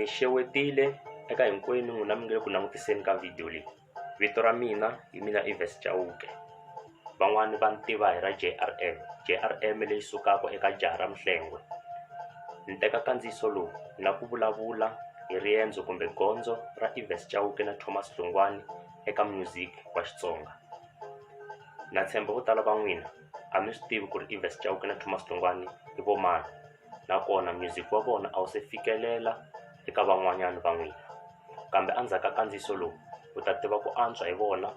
Ni xewetile eka hinkwenu n'wina mi nga le ku langutiseni ka video leyi. Vito ra mina hi mina Eves Chauke. Van'wani va ni tiva hi ra J_R_M, J_R_M leyi sukaka eka jaha ra Mhlengwe. Ni teka nkandziyiso lowu ni lava ku vulavula hi riendzo kumbe gondzo ra Eves Chauke na Thomas Hlongwane eka music wa Xitsonga. Na tshemba vo tala va n'wina a mi swi tivi ku ri Eves Chauke na Thomas Hlongwane i vo mani. Nakona music wa vona a wu se fikelela eka van'wanyana va n'wina kambe endzhaku ka nkandziyiso lowu u ta tiva ku antswa hi vona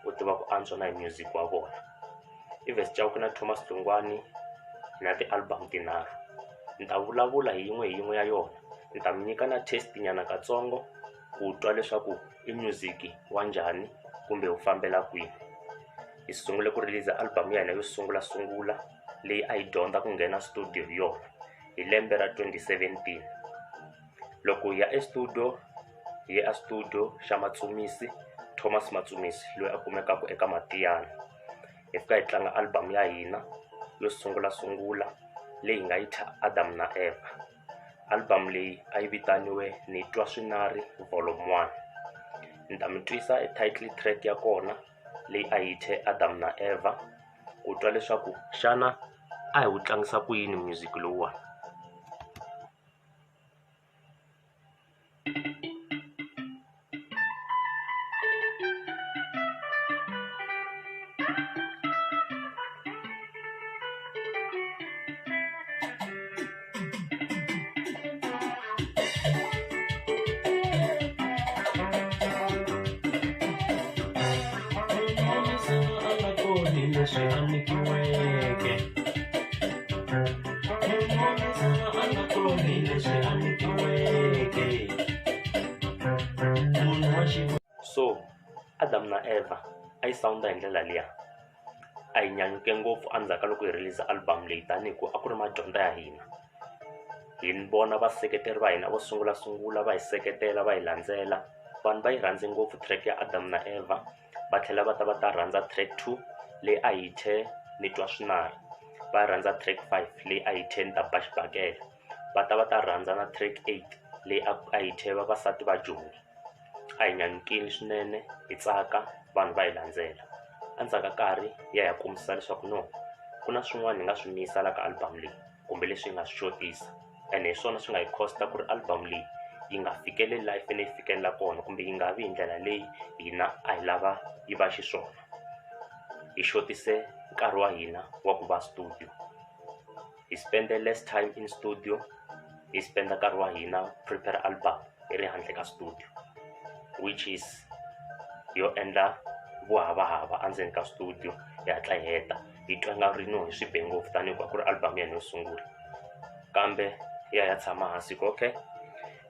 u tiva ku antswa na hi music wa vona. Eves Chauke na Thomas Hlongwane na ti-album tinharhu ni ta vulavula hi yin'we hi yin'we ya yona ni ta mi nyika na taste nyana katsongo ku twa leswaku i music wa njhani kumbe wu fambela kwini. Hi sungule ku release album ya hina yo sungula sungula. Leyi a yi dyondza ku nghena studio hi yona hi lembe ra 2017. Loko hi ya estudio hi ye estudio xa Matsumisi Thomas Matsumisi loyi a kumekaka eka Matiyana hi fika hi tlanga album ya hina yo sungula sungula leyi hi nga yi thya Adam na Eva. Album leyi a yi vitaniwe Ni Twa Swinari Volume One. Ni ta mi twisa e title track ya kona leyi a hi thye Adam na Eva. Ku twa leswaku xana a hi wu tlangisa ku yini music lowuwani. Leswi a nyikiweke munhu leswi a nyikiweke munhu wa So Adam na Eva a yi sound-a hi ndlela liya a hi nyanyuke ngopfu endzhaku ka loko hi release album leyi tanihi ku a ku ri madyondza ya hina hi vona vaseketeri va hina vo sungula sungula va hi seketela va hi landzela vanhu va yi rhandze ngopfu track ya Adam na Eva va tlhela va ta va ta rhandza track 2 leyi a hi thye ni twa swinari va rhandza track 5 leyi a hi thye ni ta ba xibakele va ta va ta rhandza na track 8 leyi a hi thye vavasati va Joni a hi nyanyukile swinene hi tsaka vanhu va hi landzela endzhaku ka nkarhi hi ya hi ya kumisisa leswaku no ku na swin'wana hi nga swi misa la ka album leyi kumbe leswi hi nga swi xotisa ene hi swona swi nga hi cost-a ku ri album leyi yi nga fikeleli laha yi fanele yi fikelela kona kumbe yi nga vi hi ndlela leyi hina a hi lava yi va xiswona hi xotise nkarhi wa hina wa ku va studio hi spend-e less time in studio hi spend-a nkarhi wa hina prepare album hi ri handle ka studio which is yo endla vuhavahava endzeni ka studio hi hatla hi heta hi twa nga ri no hi swi be ngopfu tanihi ku a ku ri album ya hina yo sungula kambe hi ya hi ya tshama hansi ku okay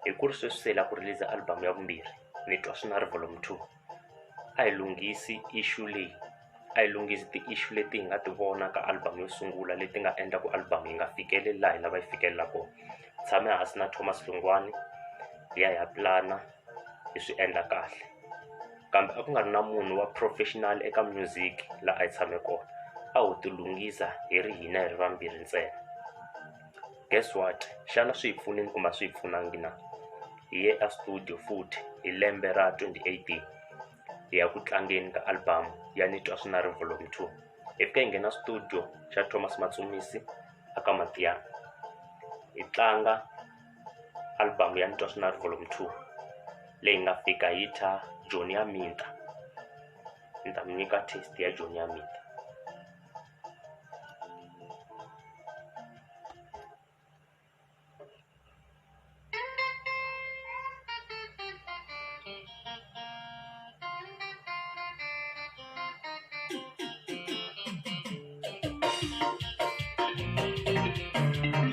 hi ku ri sweswi se hi lava ku release album ya vumbirhi ni twa swi na ri volume 2 a hi lunghisi issue leyi a hi lunghisi ti-issue leti hi nga ti vona ka album yo sungula leti nga endla ku album yi nga fikeleli laha hi lava yi fikelela kona tshame hansi na Thomas Hlongwane hi ya hi ya pulana hi swi endla kahle kambe a ku nga ri na munhu wa professional eka music laha a hi tshame kona a ho ti lunghisa hi ri hina hi ri vambirhi ntsena guess what xana swi hi pfunile kumbe a swi hi pfunangi na hi ye a studio futhi hi lembe ra 2018 hi ya ku tlangeni ka album ya Ni Twa Swinari Volume 2 hi fika hi nghena studio xa Thomas Matsumisi aka Matiyana hi tlanga album ya Ni Twa Swinari Volume 2 leyi nga fika yi thya Joni ya Minta ni ta mi nyika taste ya Joni ya Minta.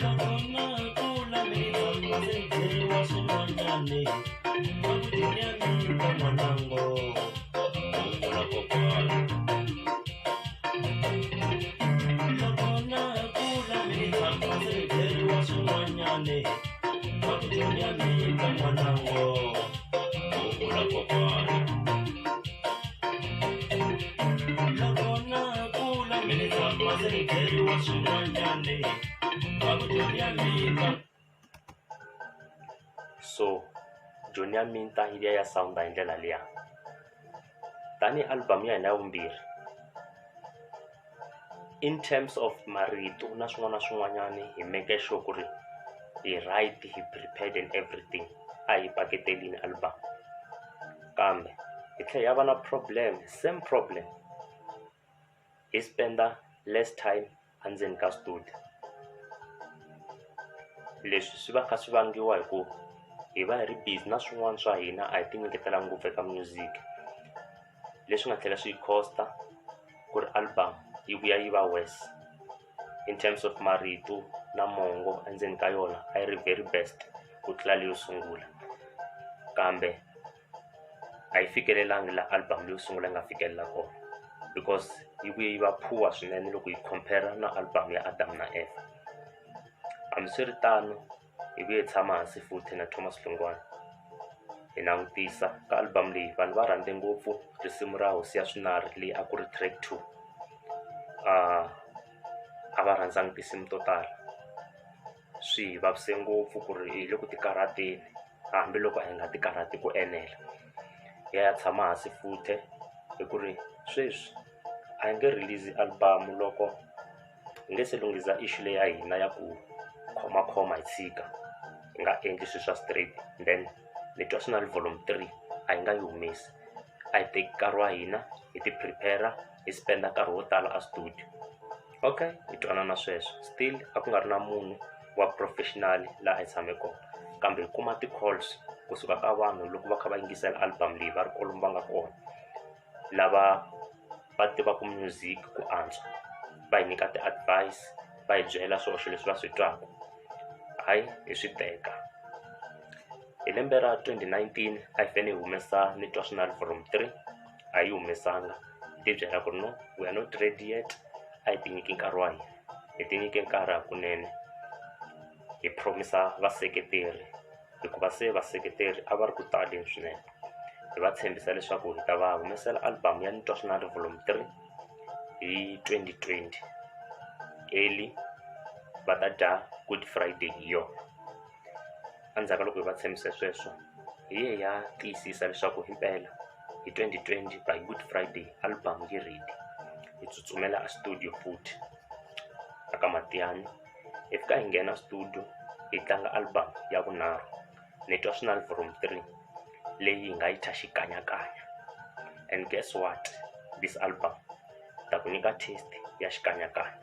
Loko na ha kula mina ndzi byeriwa swin'wanyani va ku tinyani ta n'wanango rungula kokwana loko na ha kula mina ndzi byeriwa swin'wanyani va ku tinyani ta n'wanango rungula kokwana loko na ha kula mina tshama ndzi byeriwa swin'wanyani va ku tinyani ta. So Joni ya Minta yi ya sound-a hi ndlela liya. Tanihi album ya hina ya vumbirhi in terms of marito na swin'wana na swin'wanyani hi make sure ku ri hi right hi prepared and everything, a hi paketelini album. Kambe hi tlhela hi ya va na problem, same problem, hi spend-a less time endzeni ka studio. Leswi swi va kha swi vangiwa hi ku hi va hi ri busy na swin'wana swa hina, a hi ti nyiketela ngopfu eka music, leswi nga tlhela swi hi cost-a ku ri album yi vuya yi va worse in terms of marito na mongo endzeni ka yona. A yi ri very best ku tlula leyo sungula, kambe a yi fikelelangi la album leyo sungula yi nga fikelela kona, because yi vuye yi va poor swinene loko hi compare na album ya Adam na Eva. Hambiswiritano, hi vuye hi tshama hansi futhi na Thomas Hlongwane, hi langutisa ka album leyi vanhu va rhandze ngopfu risimu ra Hosi ya Swinari leyi a ku ri track 2. A va rhandzangi tinsimu to tala. Swi hi vavise ngopfu ku ri hi le ku ti karhateni, hambiloko a hi nga ti karhati ku enela. Hi ya tshama hansi futhi hi ku ri sweswi a hi nge release album loko hi nge se lunghisa issue leyi ya hina ya ku khomakhoma hi tshika hi nga endli swilo swa straight. Then ni twa swi na volume 3 a hi nga yi humesi, a hi teki nkarhi wa hina hi ti prepare, hi spend-a nkarhi wo tala a studio. Okay, hi twanana sweswo. Still a ku nga ri na munhu wa professional laha a hi tshame kona, kambe hi kuma ti-calls kusuka ka vanhu loko va kha va yingisela album leyi va ri kwalomu va nga kona, lava va tivaka music ku antswa, va hi nyika ti-advice, va hi byela swihoxo leswi va swi twaka. Hayi, hi swi teka. Hi lembe ra 2019 a hi fanele hi humesa Ni Twa Swinari volume 3, a yi humesanga. Hi ti byela ku ri no, we are not ready yet, a hi ti nyiki nkarhi wa hina. Hi ti nyike nkarhi hakunene, hi promise-a vaseketeri, hikuva se vaseketeri a va ri ku taleni swinene. Hi va tshembisa leswaku hi ta va humesela album ya Ni Twa Swinari volume 3 hi 2020 early, va ta dya Good Friday hi yona. Endzhaku ka loko hi va tshembise sweswo, hi ye hi ya tiyisisa leswaku himpela hi 2020 by Good Friday album yi ready. Hi tsutsumela a studio futhi aka Matiyani, hi fika hi nghena studio hi tlanga album ya vunharhu, Ni Twa Swinari volume 3, leyi hi nga yi thya Xikanyakanya. And guess what, this album ta ku nyika taste ya xikanyakanya.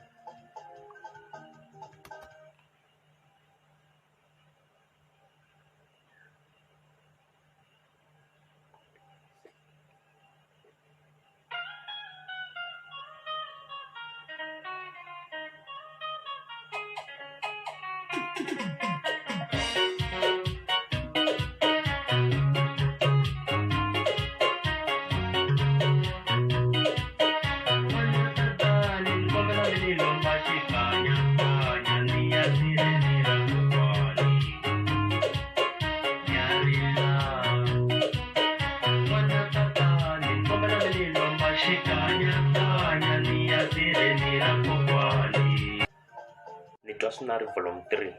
Ni Twa Swinari volume 3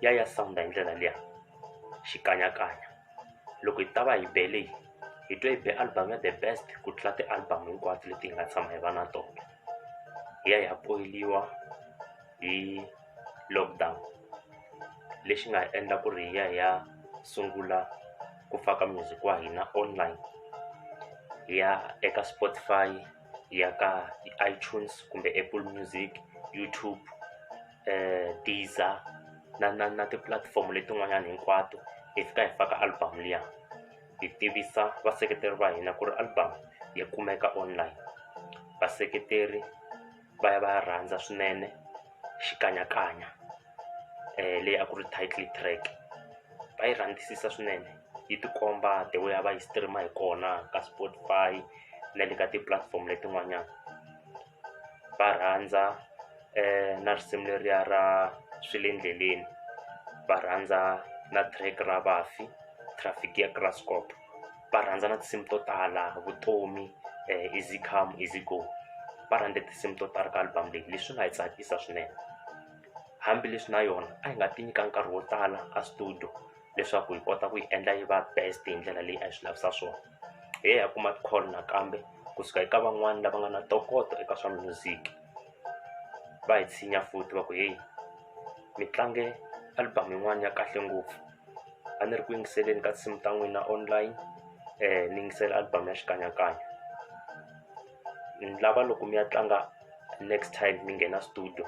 ya sound hi ndlela liya xikanyakanya. Loko hi ta va hi be leyi, hi twe hi be album ya the best ku tlula ti-album hinkwato leti hi nga tshama hi va na tona. Hi ya hi ya poyiliwa hi lockdown, lexi nga hi endla ku ri hi ya hi ya sungula ku faka music wa hina online, hi ya eka Spotify, hi ya ka iTunes kumbe Apple Music, YouTube, Deezer na ti-platform letin'wanyana hinkwato. Hi fika hi faka album liya, hi tivisa vaseketeri va hina ku ri album ya kumeka online. Vaseketeri va ya va ya rhandza swinene Xikanyakanya, leyi a ku ri title track, va yi rhandzisisa swinene. Yi tikomba the way a va yi stream-a hi kona ka Spotify na le ka ti-platform letin'wanyana. Va rhandza na risimu leriya ra Swi le Ndleleni, va rhandza na track ra Vafi, Traffic ya Graskop, va rhandza na tinsimu to tala, Vutomi, Easy Come Easy Go. Va rhandze tinsimu to tala ka album leyi, leswi nga hi tsakisa swinene. Hambileswi na yona a hi nga ti nyika nkarhi wo tala a studio, leswaku hi kota ku yi endla yi va best hi ndlela leyi a hi swi lavisa swona. Hi ye hi ya kuma ti-call nakambe kusuka eka van'wani lava nga na ntokoto eka swa music, va hi tshinya futhi va ku heyi mi tlange album yin'wana ya kahle ngopfu, a ni ri ku yingiseleni ka tinsimu ta n'wina online ni yingisela album ya xikanyakanya, ni lava loko mi ya tlanga next time mi nghena studio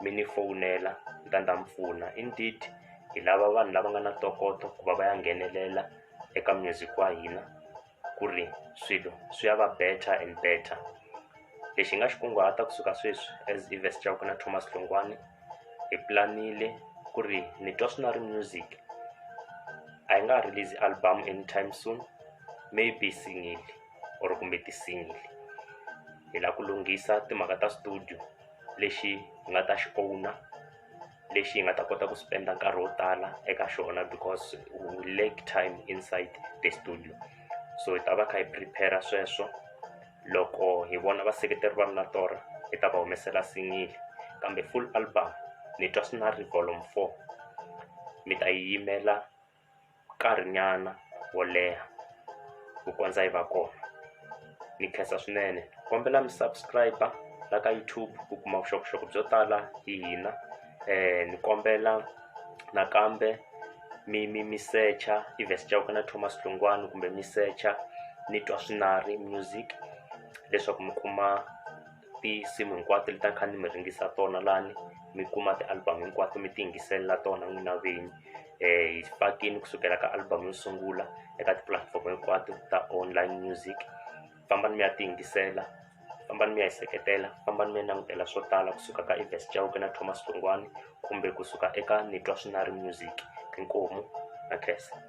mi ni fowunela ni ta ni ta mi pfuna. Indeed hi lava vanhu lava nga na ntokoto ku va va ya nghenelela eka music wa hina ku ri swilo swi ya va better and better. Lexi hi nga xi kunguhata kusuka sweswi as Evas Chauke na Thomas Hlongwane hi pulanile ku ri ni twa swi na ri music a hi nga ha release album anytime soon, maybe single or kumbe ti-single. Hi lava ku lunghisa timhaka ta studio lexi hi nga ta xi own-a, lexi hi nga ta kota ku spend-a nkarhi wo tala eka xona because we lack time inside the studio. So hi ta va kha hi prepare sweswo, loko hi vona vaseketeri va ri na torha hi ta va humesela single, kambe full album ni twa swi na ri volume 4 mi ta yi yimela nkarhinyana wo leha ku kondza yi va kona. Ni khensa swinene, kombela mi subscribe la ka YouTube ku kuma vuxokoxoko byo tala hi hina. Ni kombela nakambe mi mi mi secha Evas Chauke na Thomas Hlongwane kumbe mi secha ni twa swinari music leswaku mi kuma tinsimu hinkwato leti a kha ni mi ringisa tona lani, mi kuma ti-album hinkwato mi ti yingiselela tona n'wina vinyi. Hi fakini kusukela ka album yo sungula eka tipulatifomo hinkwato ta online music, fambani mi ya ti yingisela, fambani mi ya hi seketela, fambani mi ya langutela swo tala kusuka ka Evas Chauke na Thomas Hlongwane kumbe kusuka eka ni twa swinari music. Inkomu na khensa.